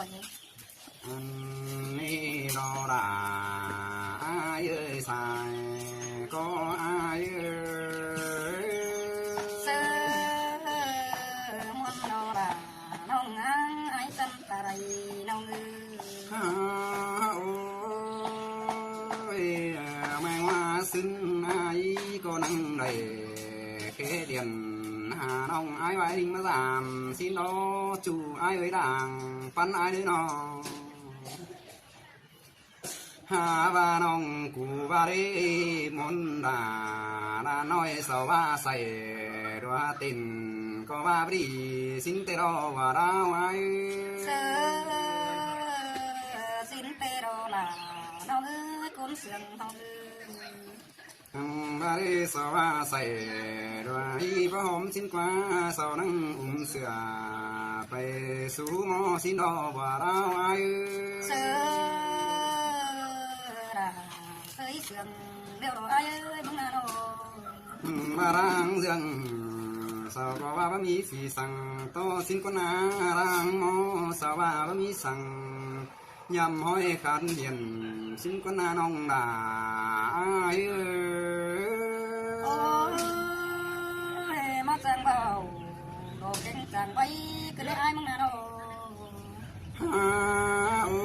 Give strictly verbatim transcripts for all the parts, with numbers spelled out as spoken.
Ăn ꞌnị lo đa ai ơi sai có ai ơi. Sớ ꞌmuôn lo đa ꞌnọng áng ai sắm ta đảy ꞌnọng ơi. Hả, ôi, mai hoa sứn ai có năng đảy khé điện hà ꞌnọng ai vai đinh ꞌmá dam xin đó chủ ai ơi đang pắn ai đới nó. Hà ꞌva ꞌnọng cú ꞌva đế ꞌmuôn đa đa ꞌnọi sau ꞌva sai đua tin có ꞌva bri xin tê đo ꞌva đao ai. Sớ xin tê đo là ꞌnọng ơi cún sương ꞌnọng ơi. Hăng ꞌva đế sau ꞌva sai đua ý bá hóm xin ꞌquá sau năng ung sửa pay sú ꞌmo xin đo ꞌva đao ai. Sớ đa ơi sương đeo đo ai ơi ꞌmứng na đo. Hăng ꞌva đang dương sau có ꞌva bá mi phi săng to xin ꞌquá na đang ꞌmo sau ꞌva bá mi săng. Nhằm hỏi khán hiền xin ꞌquá na ꞌnọng đa ai ơi. Ôi, ꞌmá chang bảo đồ kéng chang bay cứ lễ ai ꞌmứng na đo. Hả, ôi,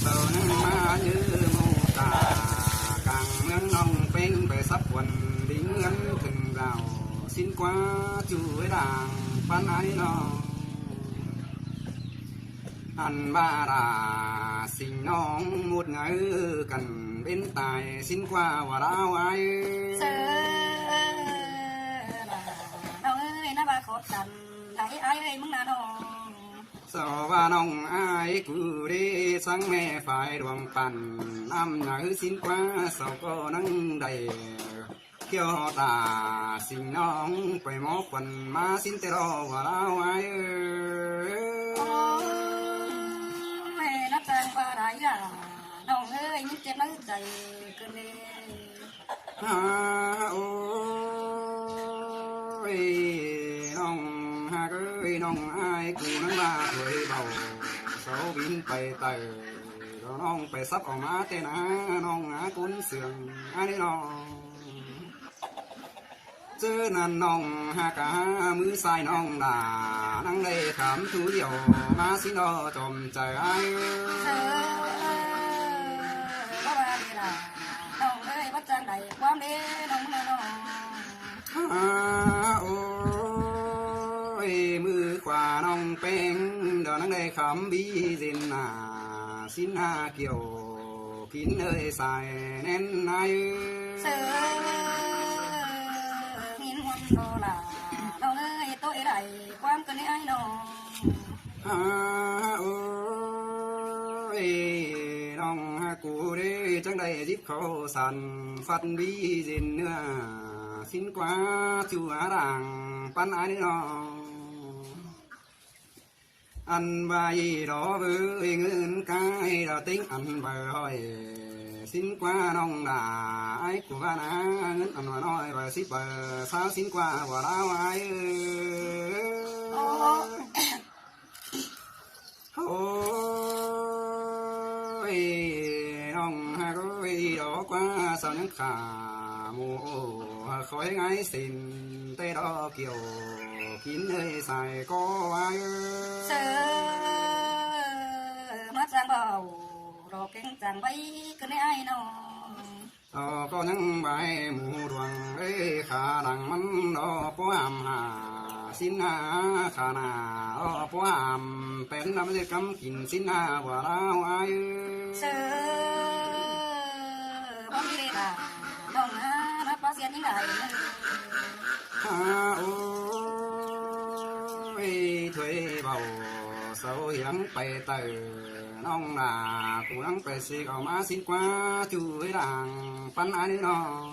tàu năng ꞌmá như mô tả cang ꞌmướng ꞌnọng ꞌpéng pay sắp quần đi ꞌngớn thừng rào xin ꞌquá chủ ới đang pắn ai nó. Ăn ꞌva đa sing ꞌnọng ꞌmút ngái căn bến tai xin ꞌquá ꞌva đao ai. Sớ đa ꞌnọng ơi ꞌnạ ꞌva khót căn đảy ai ơi ꞌmứng na đo. Sau ꞌva ꞌnọng ai cú đế sáng mẹ phải đuông pắn ꞌnặm ngái xin ꞌquá sau có năng đảy. Kiêu ta sing ꞌnọng pay ꞌmo khuôn ꞌmá xin tê đo ꞌva đao ai ơi. Ôi, ꞌnạ chang ꞌva đa ya ꞌnọng ơi nhín chếp ꞌnớ chảy cơn đê. Hả, ôi, ꞌnọng hák ơi ꞌnọng ai cú năng ꞌva thuê bảo sau bín pay tảy đo ꞌnọng pay sắp au ꞌmá tê na ꞌnọng á cún sương ai đới nó. Chớ ꞌnặn ꞌnọng hák cá ꞌmứ sai ꞌnọng đa năng đảy khám thu điêu ꞌmá xin đo chom chảy ai. Sớ bá ba đi đa ꞌnọng ơi bá chang đảy ꞌquám đế ꞌnọng ꞌnạ ꞌnọng. Hả, ôi, ꞌmứ khóa ꞌnọng ꞌpéng đa năng đảy khám bí dên nả xin hả kiêu. Kín ơi sai nén ai. Sớ ꞌnhín ꞌhuôn đo là ꞌnọng ơi tôi đảy ꞌquám cơn ai ꞌnọng. Hả, ôi, ꞌnọng hák cú đế chang đảy díp khâu săn phát bí dên ꞌnưa xin ꞌquá chủ á đang pắn ai ꞌnọng. Ăn ꞌva đo ꞌvới ꞌngớn cái đa tính ăn ꞌva hỏi xin ꞌquá ꞌnọng đa ai cú ꞌva ná ꞌngớn ăn ꞌva ꞌnọi ꞌva síp ꞌva sao xin ꞌquá ꞌva đao ai ơi. Ôi, ꞌnọng hák ơi đo ꞌquá sao ꞌnhắng khả mù ổ khói ngái xin tê đo kiêu kín ơi sai có ai ơi. Sớ ꞌmá chang bảo đo kéng chang bay cơn ai ꞌnọng. Ờ, có ꞌnhắng bay mù đuông ơi khả đang ꞌmắn đo ꞌpó hàm hả xin hả khả nả đo ꞌpó hàm pén đăm dê cắm kín xin hả ꞌva đao ai ơi. Sớ bóng đi đa ꞌnọng hả ꞌnạ ꞌpá xiên ꞌnhính đảy. Hả, ôi, thuê bảo sau hiếng pay tảy ꞌnọng đa cú ꞌnhắng pay sík au ꞌmá xin ꞌquá chủ ới đang pắn ai đới nó.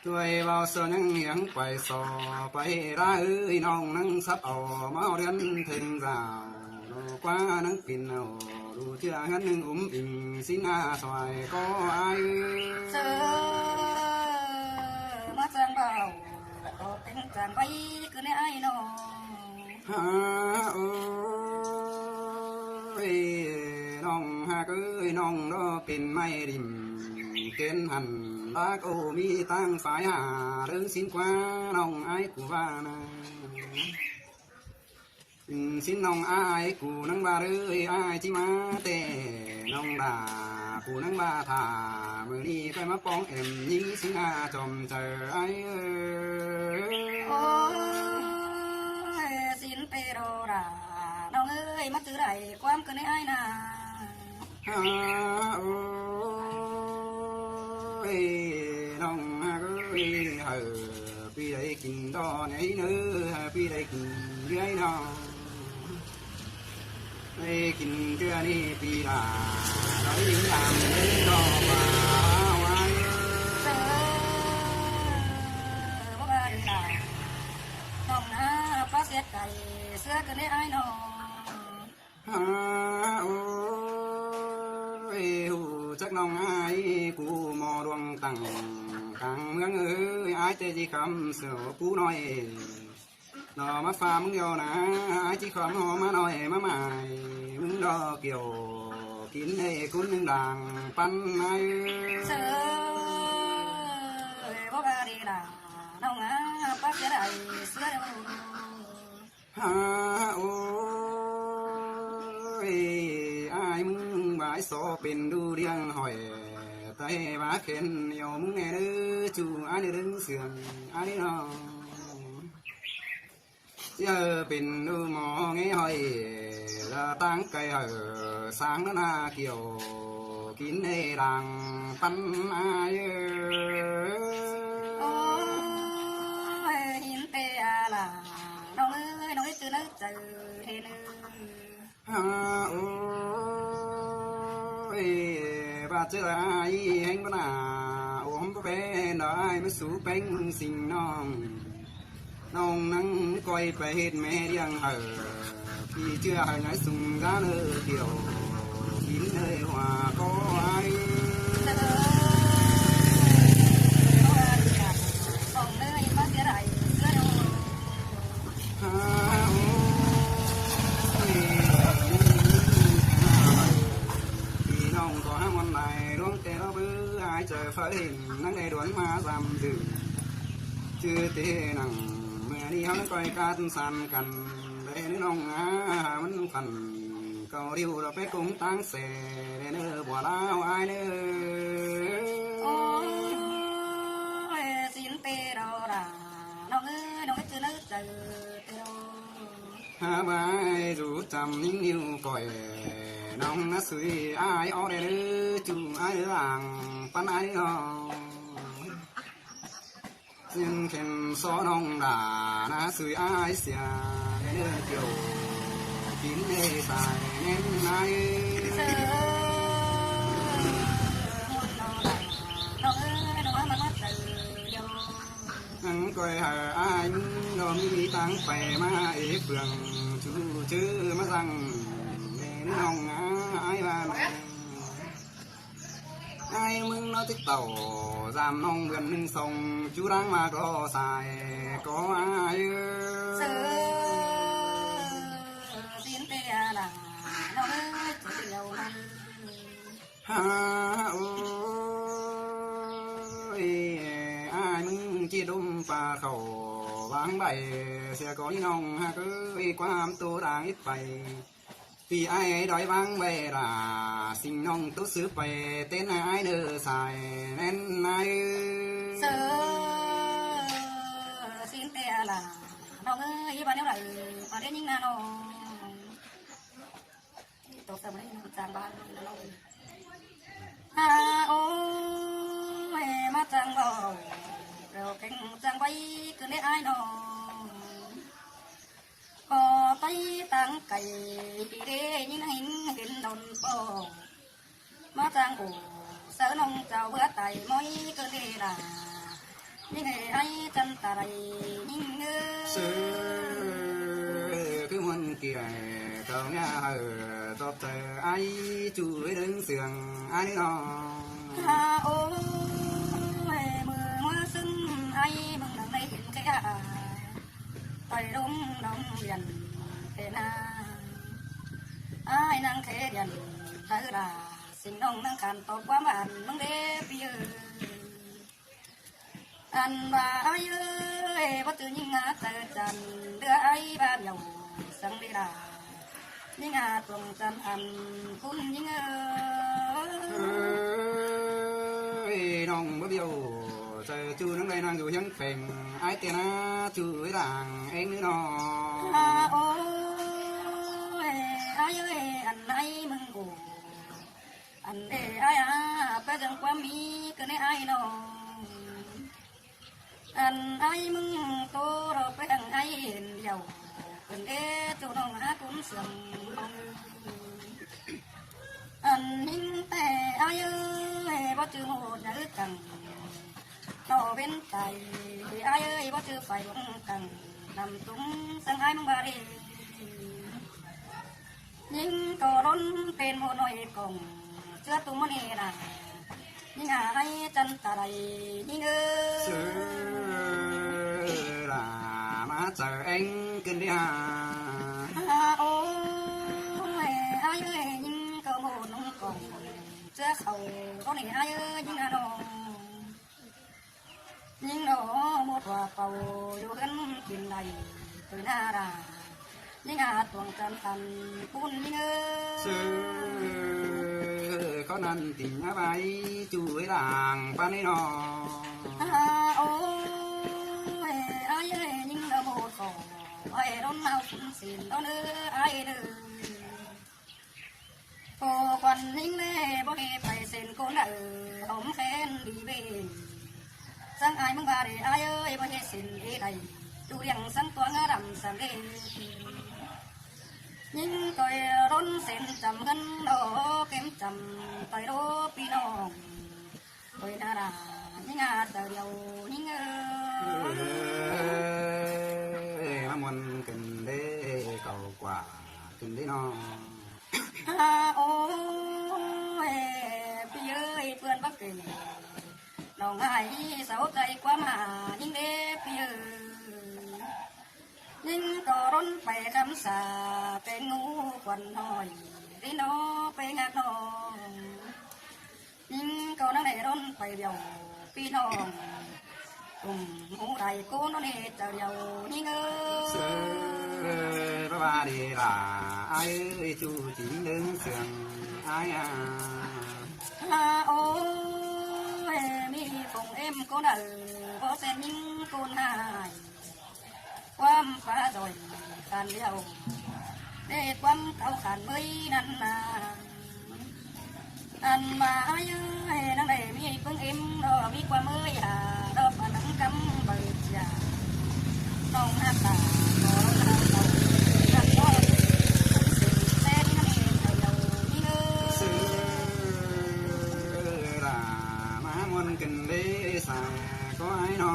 Thuê bảo sau ꞌnhắng hiếng pay so pay đa ơi ꞌnọng ꞌnhắng sắp au ꞌmá au điên thêng dao. Đo ꞌquá ꞌnhắng pin au đu ꞌchưa ꞌngớn ꞌnhắng úm inh xin hả soi có ai ơi. Sớ ꞌmá chang bảo đo kéng chang bay cơn ai ꞌnọng. Hả, ôi, ꞌnọng ꞌhặc ơi, ꞌnọng đó pên ꞌmạy đin, kén hẳn bác ô ꞌmí ꞌtáng phái hả, đớng ꞌsịn ꞌquá ꞌnọng ải cu ꞌva ꞌnớ. Pên ꞌsịn ꞌnọng ải cu ꞌnăng ꞌva ꞌlới, ải ꞌchí ꞌmá ꞌtẹ ꞌnọng đả, cu ꞌnăng ꞌva thả, ꞌmự ꞌnị ꞌcoi ꞌmá ꞌpóng ẻm ꞌnhính ꞌsịn a chom chaư ải ơi. Ôi, ꞌsịn ꞌpẹ ꞌlạ đả, ꞌnọng ơi, ꞌmá ꞌchư đảy ꞌquám ꞌcọ ꞌnị ải ꞌnớ. Hả, ôi, ꞌnọng ꞌhặc ơi, hả, ꞌpi đảy kin đó ꞌnị ꞌnớ, hả, ꞌpi đảy kin ꞌnị ꞌnớ. Đảy kin ꞌtưa ꞌnị ꞌpi đả, đảy kin đam ꞌnị đó ꞌva ꞌnị. Sơ, báu ꞌva đi đả. ꞌNọng ꞌnớ, ꞌpá ꞌsiết cai ꞌsứa ꞌcọ ꞌnị ải ꞌnớ. Hả, ôi, hảư chắc ꞌnọng ải cu ꞌmo ꞌluống tẳng cang ꞌmướng ơi, ải ꞌchí khắm sửa pú ꞌnọi. Nó ꞌmá pha ꞌmứng điêu ꞌnớ, ải ꞌchí khắm hom ꞌmá ꞌnọi ꞌmá mải ꞌmứng đó, kiẻo kin ꞌnị ꞌcốn ꞌnưng đang ꞌpắn ải. Sơ, báu ꞌva đi đả, ꞌnọng ꞌnớ, ꞌpá ꞌsiết cai ꞌsứa ꞌnớ. Hả, ôi, ải ꞌmứng bái so pên đu điêng hỏi, ꞌtẹ ꞌva khen ꞌnị ꞌmứng ꞌnớ, ꞌchu ải ꞌnớ đớng sương ải ꞌnớ. ꞌChớ pên đu ꞌmo ꞌnị hỏi, ꞌlạ ꞌtáng cai hả, sáng ꞌnớ ꞌna kiẻo kin ꞌnị đang ꞌpắn ải ơi. Ôi, ꞌhịn ꞌtẹ ꞌlạ, ꞌnọng ơi, ꞌnọng ơi, ꞌchư ꞌnớ chaư ꞌhê ꞌnớ. Hả, ôi, ꞌva ꞌchư ải ꞌhéng ꞌva ꞌnạ, ôm ꞌpẹ ꞌnọng ải ꞌmá sú ꞌpéng ꞌsịn ꞌnọng. ꞌNọng ꞌnăng ꞌcoi pay ꞌhệt ꞌme điêng hả, ꞌpi ꞌchưa hả ải sung dá ꞌnớ kiẻo kin ꞌnị hua ꞌcọ ải. Hả, ôi, ꞌpi ꞌnọng ꞌcọ hák ꞌmuôn lai ꞌluống ꞌtẹ ꞌlọ báu ải chaư phá hên ꞌnăng đảy đuôn ꞌmá dăm dưm. ꞌChư ꞌtẹ ꞌnăng ꞌmưa ꞌnị ꞌháu ꞌcoi cát san căn, đảy ꞌnị ꞌnọng ꞌnớ, ꞌmắn khăn cáu điêu ꞌlạ pé ꞌcốn ꞌtáng se, đảy ꞌnớ bua ꞌlạ ải ꞌnớ. Ôi, ꞌsịn ꞌpẹ ꞌlạ đả, ꞌnọng ơi, ꞌnọng ơi, ꞌchư ꞌnớ chaư ꞌtẹ ꞌlạ. Hả, bái dú chăm ꞌnhính ꞌniu ꞌcoi, ꞌnọng ꞌnớ sui ải ók đảy ꞌnớ, ꞌchu ải đang ꞌpắn ải ꞌnớ. ꞌSịn khen so ꞌnọng đả ꞌnớ sui ải sia, đảy ꞌnớ kiẻo kin ꞌnị sai ꞌnén ải. ꞌNăng ꞌcoi hả ải ꞌmứng đó ꞌmí ꞌtáng pay ꞌmá ế phường, ꞌchu ꞌchư ꞌmá dăng, đảy ꞌnọng ải ꞌva ꞌnọng. Ải ꞌmứng ꞌnọ ꞌchí tảu, dăm ꞌnọng bươn ꞌnưng song, ꞌchu đang ꞌmá ꞌcọ sai ꞌcọ ải ơi. Sơ, ꞌsịn ꞌtẹ ꞌlạ, ꞌnọng ơi, ꞌchư điêu ꞌnặn. Hả, ôi, ải ꞌmứng ꞌchí đôm pá khảu váng ꞌvạy, sia ꞌcọ ꞌnị ꞌnọng ꞌhặc ơi, ꞌquám ꞌtố đang ít pay. ꞌPi ải đói váng ꞌvạy đả, ꞌsịn ꞌnọng ꞌtố sứ pay, tến ải ꞌnớ sai ꞌnén ải. Sơ, ꞌsịn ꞌtẹ ꞌlạ, ꞌnọng ơi, ꞌva ꞌnéo đảy, ꞌva đảy ꞌnhính ꞌnớ ꞌnọng. Tổ sơ ꞌmá ꞌnị ꞌnọng chang ꞌva ꞌnọng. Hả, ôi, ꞌmá chang ꞌva, ꞌlẹo khen chang ꞌvạy ꞌcọ ꞌnị ải ꞌnọng. ꞌCọ ꞌtoi ꞌtáng cai, ꞌpi đé ꞌnhính ꞌhính hên đon ꞌpọ. ꞌMá chang ổ, sáư ꞌnọng chảu bứa tai ꞌmới ꞌcọ ꞌnị đả. ꞌNhính ải ải chăn ta đảy ꞌnhính ơi. Sơ, ꞌcứ ꞌmuôn kia, cáu ꞌnhá hảư, tóp chaư ải ꞌchu ꞌlới đớng sương ải ꞌnị ꞌnọng. Hả, ôi, ꞌmự ꞌmá sưn ải ꞌmứng đăng đảy hên kẻ hả. Tỏi đôm đom biển, na. Ai ꞌnăng khé điện thơ đa, sính ꞌnọng ꞌnăng khăn ꞌtọp ꞌquám ăn ꞌmứng đé ꞌpi ơi. Ăn ꞌva ai ơi, báu ꞌchư ꞌnhính ꞌnhá chaư chăn, ꞌlứa ai ꞌva điêu săng đi đa. ꞌNhính ꞌnhá tuông chăn ăn ꞌcốn ꞌnhính ơi. Ơi, ꞌnọng báu điêu, chaư ꞌchu ꞌnăng đảy ꞌnăng dú hiếng pheng, ai tiên ꞌnhá ꞌchu ới lăng ꞌéng ꞌnớ ꞌnọ. À, ôi, ai ơi, ăn ai ꞌmứng ổ. Ăn đê ai à, ꞌpá dăng ꞌquám ꞌmí ꞌcọ ꞌnị ai ꞌnọ. Ăn ai ꞌmứng tô ꞌlọ ꞌpá dăng ai hên điêu. Ăn đê tô ꞌnọng hák ꞌcốn siêng ꞌnọng. Ăn ꞌnhính ꞌtẹ ai ơi, báu ꞌchư ꞌmột nháư căng. ꞌLọ bến tai ai ơi, báu ꞌchư phải bóng căng. Nắm túng săng ai ꞌmứng ꞌva đê. ꞌNhính ꞌcọ ꞌlốn pên ꞌmộ ꞌnọi cỏng, ꞌchưa ꞌtú ꞌmá ꞌnị đa. ꞌNhính ꞌnhá ai chăn ta đảy, ꞌnhính ơi. Sư đa ꞌmá chaư ꞌéng ꞌcứn đi hả. À, ôi, ai ơi, ꞌnhính ꞌcọ ꞌmộ ꞌnọng cỏng, ꞌchưa khảu ꞌlốn ꞌnị ai ơi, ꞌnhính ꞌnhá ꞌnọng. ꞌNhính ꞌnọ ꞌmộ ꞌtọa pau dú ꞌhướn kin đảy ꞌtoi ꞌna đa. ꞌNhính ꞌnhá tuông chăn ăn ꞌcốn ꞌnhính ơi. Sư ꞌcốn ăn ꞌtinh ꞌnhá ꞌvạy ꞌchu ới lăng ꞌpá ꞌnị ꞌnọ. À, ôi, ai ơi, ꞌnhính ꞌnọ ꞌmộ khỏ ai ꞌlốn ꞌnáo phún sên ꞌlốn ơi, ai ơi. Cô khuôn ꞌnhính ꞌlế báu ꞌhế pay sên ꞌcốn đảy, hóm khen đi bên. Săng ai ꞌmứng ꞌva đê ai ơi, báu ꞌhế sên ê đảy, tu riêng săng tuang ꞌngá đăm săng đê. ꞌNhính ꞌcoi ꞌlốn sên chăm ꞌhướn đo, kém chăm ꞌtoi đố ꞌpi ꞌnọng. Ôi, ꞌna đa, ꞌnhính ꞌnhá chaư điêu, ꞌnhính ơi. Ơi, ꞌmá ꞌmuôn ꞌcứn đê, cáu ꞌquá ꞌcứn đê ꞌnọ. À, ôi, ꞌpi ơi, ꞌpươn báu kể. ꞌNọng ai sáu chaư ꞌquám hả, ꞌnhính đê ꞌpi ơi. ꞌNhính ꞌcọ ꞌlốn pay khắm sa, pay ꞌngú khuôn ꞌnọi, đi ꞌnọ pay ngác ꞌnọng. ꞌNhính ꞌcọ ꞌnăng đảy ꞌlốn pay điêu, ꞌpi ꞌnọng. Tủm hú đảy ꞌcốn ꞌnọ ꞌnị chaư điêu, ꞌnhính ơi. Sư ꞌva đi đa, ai ơi, ꞌchu chính đớng siêng ai à. À, ôi, ꞌmí phông êm ꞌcốn đảy, báu sên ꞌnhính ꞌcốn ai. ꞌQuám pá doi khăn điêu, đê ꞌquám cáu khăn ꞌmới ꞌnặn ꞌna. Ăn ꞌva ai ơi, ꞌnăng đảy ꞌmí ꞌpứng êm ꞌnọ, ꞌmí ꞌquám ới hả, ꞌlọ ꞌva ꞌnăng cắm báu chia. ꞌNọng hák ta, ꞌcọ ꞌlọ ꞌnăng đảy, ꞌnăng ꞌcọ, ꞌsên ꞌnăng ên đảy đau ꞌnhính ơi. Sư đa ꞌmá ꞌmuôn ꞌcứn đê sai ꞌcọ ai ꞌnọ.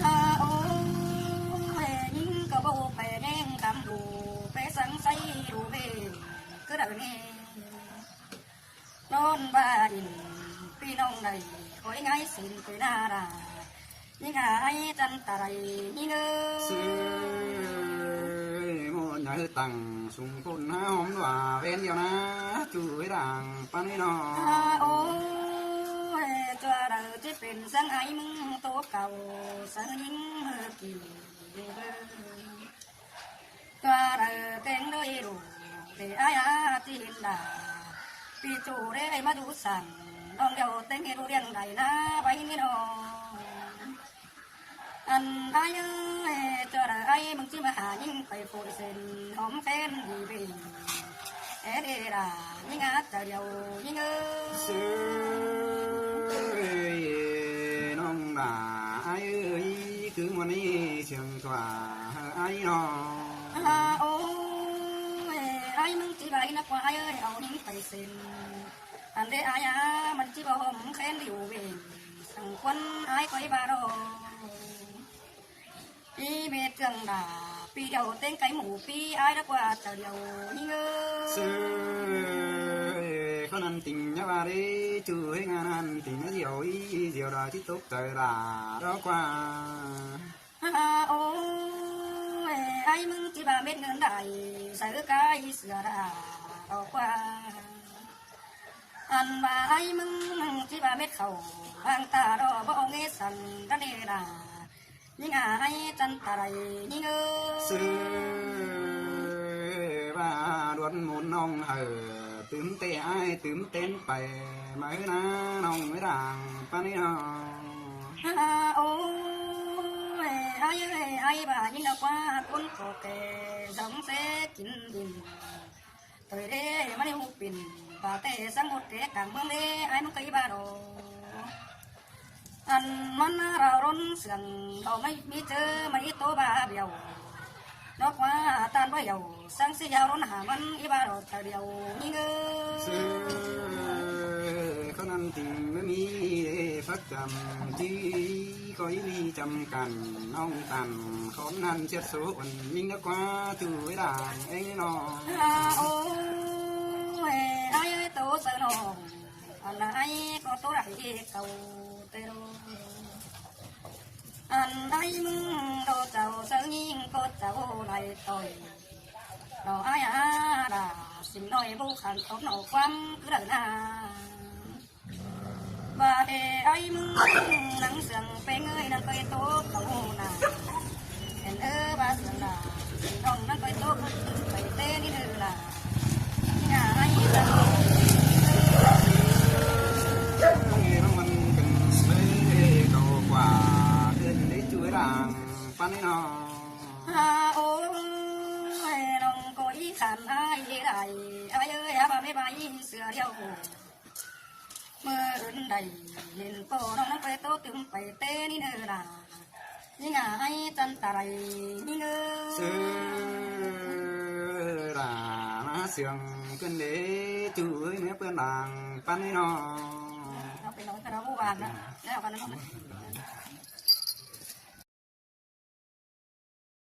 À, ôi, ꞌnhính ꞌcọ báu pay ꞌnhắng cắm đu, pay săng say đu bên, ꞌcứ đảy ꞌnị. ꞌLốn ꞌva đin ꞌpi ꞌnọng đảy, khỏi ngái sên ꞌtoi ꞌna đa. ꞌNhính ai chăn ta đảy ꞌnhính ơi. Sư ơi, ꞌmộ nháư tăng sung ꞌcốn ꞌná hóm ꞌva ꞌvén điêu ꞌna, ꞌchu ới lăng ꞌpắn ꞌnị ꞌnọ. À, ôi, ꞌchua đảy ꞌchí pên săng ai ꞌmứng tô cáu, săng ꞌnhính ꞌmự kỉ. ꞌChua đảy kéng đôi đu, đê ai à ꞌchí hên đa. ꞌPi ꞌchu đê ai ꞌmá dú săng, ꞌnọng điêu ꞌtếng ê đu điêng đảy ꞌna báu ꞌnị ꞌnọ. Ăn ai ơi, ꞌchua đảy ai ꞌmứng ꞌchí ꞌmá hả ꞌnhính pay phôi sên hóm khen đi bên. Ê đê đa, ꞌnhính át chaư điêu ꞌnhính ơi. Sư ơi, ꞌnọng đa ai ơi, ꞌcứ ꞌmuôn ꞌnị siêng ꞌchua ai ꞌnọ. À, ôi, ai ꞌmứng ꞌchí bái ꞌnạ ꞌquá ai ơi, au ꞌnhính pay sên. Ăn đê ai à, ꞌmắn ꞌchí báu hóm khen đi ꞌu bên. Săng khuôn ai ꞌcoi ꞌva ꞌnọ. ꞌPi ꞌmế ꞌchương đa, ꞌpi điêu ꞌtếng cáy mủ ꞌpi ai đa ꞌquá chaư điêu ꞌnhính ơi. Sư ơi, ꞌcốn ăn ꞌtinh ꞌnhá ꞌva đê, ꞌchu ới ngán ăn ꞌtinh ꞌnhá diêu ꞌí, diêu đa ꞌchí tốc chaư đa, đa ꞌquá. À, ôi, Ơi, ơi, ꞌmứng ꞌchí ꞌva mết ꞌngớn đảy, sai ư cái sửa đà, ꞌlọ ꞌquá. Ăn ꞌva ơi, ꞌmứng ꞌchí ꞌva mết khảu, ꞌváng ta ꞌlọ báu ꞌnghé săng đa nê đà. ꞌNhính à ơi, chăn ta đảy, ꞌnhính ơi. Sư ꞌva đuôn môn ꞌnọng hảư, tứm tê ơi, tứm tên pay, máư ná ꞌnọng ꞌmí đang, ꞌpắn ꞌnị ꞌnọ. À, ôi, ơi ơi, ơi, ꞌva ꞌnhính ꞌlọ ꞌquá, ꞌcốn khổ kẻ, sống sẽ kín đỉnh. Tôi đế, ꞌmắn ꞌnị hút pin, ꞌva tê sắm một kẻ cảng ꞌmướng đế, ơi ꞌmứng ꞌcọ ꞌva đô. Ăn ꞌmắn ꞌná rao rốn sương, ꞌlọ ꞌmí ꞌmí ꞌchớ, ꞌmắn ꞌnị tô ꞌva bẻo. ꞌLọ ꞌquá tan báu hẻo, sáng sí hao rốn hả ꞌmắn ꞌnị ꞌva đô ta bẻo, ꞌnhính ơi. Sư ꞌcọ ꞌnặn tỉng ꞌmí đế phắc chăm, ꞌchí ꞌcọ ꞌnị chăm căn, ꞌnọng căn, khốn ꞌnặn chết số ꞌuôn, ꞌnhính ꞌlọ ꞌquá, ꞌchu ꞌvế đang, ꞌnhính ꞌnọ. À, ôi, ơi ơi, tô sơ ꞌnọng. Ăn ơi ꞌcọ tô đảy ꞌcọ tê đô. Ăn ơi ꞌmứng đô chảu sơ ꞌnhính ꞌcọ chảu đảy ꞌtoi. Đô ơi à đà, sính ꞌnọi báu khăn tốp ꞌnọ ꞌquám cứ đảy ná. ꞌVa ơi ơi ꞌmứng nắng sương pêng ơi nắng ꞌcoi tô khảu nả. Hên ơ ꞌva sương đà, sính ꞌnọng nắng ꞌcoi tô khảu tứm pay tê ꞌnị ꞌnớ đà. Ngả ơi sương ơi ꞌmắn ꞌcọ ꞌmí ꞌcọ ꞌquá, ꞌcốn đế ꞌchu ꞌvế đang, ꞌpắn ꞌnị ꞌnọ. À, ôi, ꞌnọng ꞌcọ ꞌnhính khăn ơi đảy, ơi ơi, à, ꞌva mết ꞌva ꞌnhính sửa điêu. ꞌMưa ứn đảy, hên ꞌpộ ꞌnọng nắng ꞌcoi tô tứm pay tê ꞌnị ꞌnớ đà. ꞌNhính à ơi, chăn ta đảy, ꞌnhính ơi. Sư đà ná sương ꞌcốn đế ꞌchu ꞌvế ꞌmía ꞌpướn đang, ꞌpắn ꞌnị ꞌnọ. Nó phải nói cái đó vô vàn đó. Đấy là cái đó.